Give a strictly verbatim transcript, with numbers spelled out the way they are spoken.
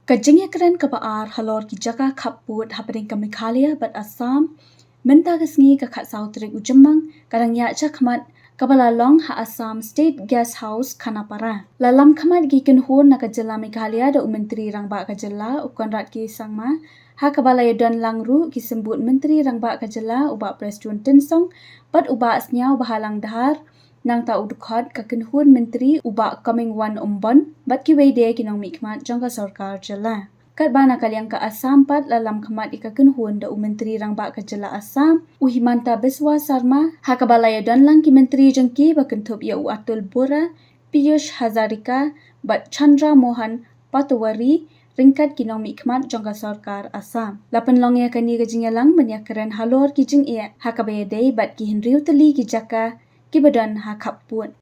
Ka jingïakren kaba ar halor ki jaka khappud hapdeng ka Meghalaya bad Assam mynta ka sngi ka khatsaw tarik u Jymmang ka dang ïaid shakhmat, kaba la long ha Assam State Guest House, Khanapara. La lam khmat ki kynhun na ka jylla Meghalaya da u Myntri Rangbah ka jylla, u Conrad K Sangma, ha kaba la ïadon lang ruh ki symbud Myntri Rangbah ka jylla, u Bah Prestone Tynsong, bad u Bah Sniawbhalang Dhar, nangta u dkhot ka kynhun myntri, u Bah Comingone Ymbon, bad kiwei de ki nongmihkhmat jong ka sorkar jylla. Katba na ka liang ka Assam pat la lam khmat ïa ka kynhun da u Myntri Rangbah ka jylla Assam, u Himanta Biswa Sarma, ha kaba la ïadon lang ki myntri jong ki ba kynthup ïa u Atul Bora, Piyush Hazarika, bad Chandra Mohan Patowary, ryngkat ki nongmihkhmat jong ka sorkar Assam. La pynlong ïa kane ka jingïalang ban ïakren halor ki jingeh ha kaba ïadei bad ki hynriew tylli ki jaka kiba don ha khappud.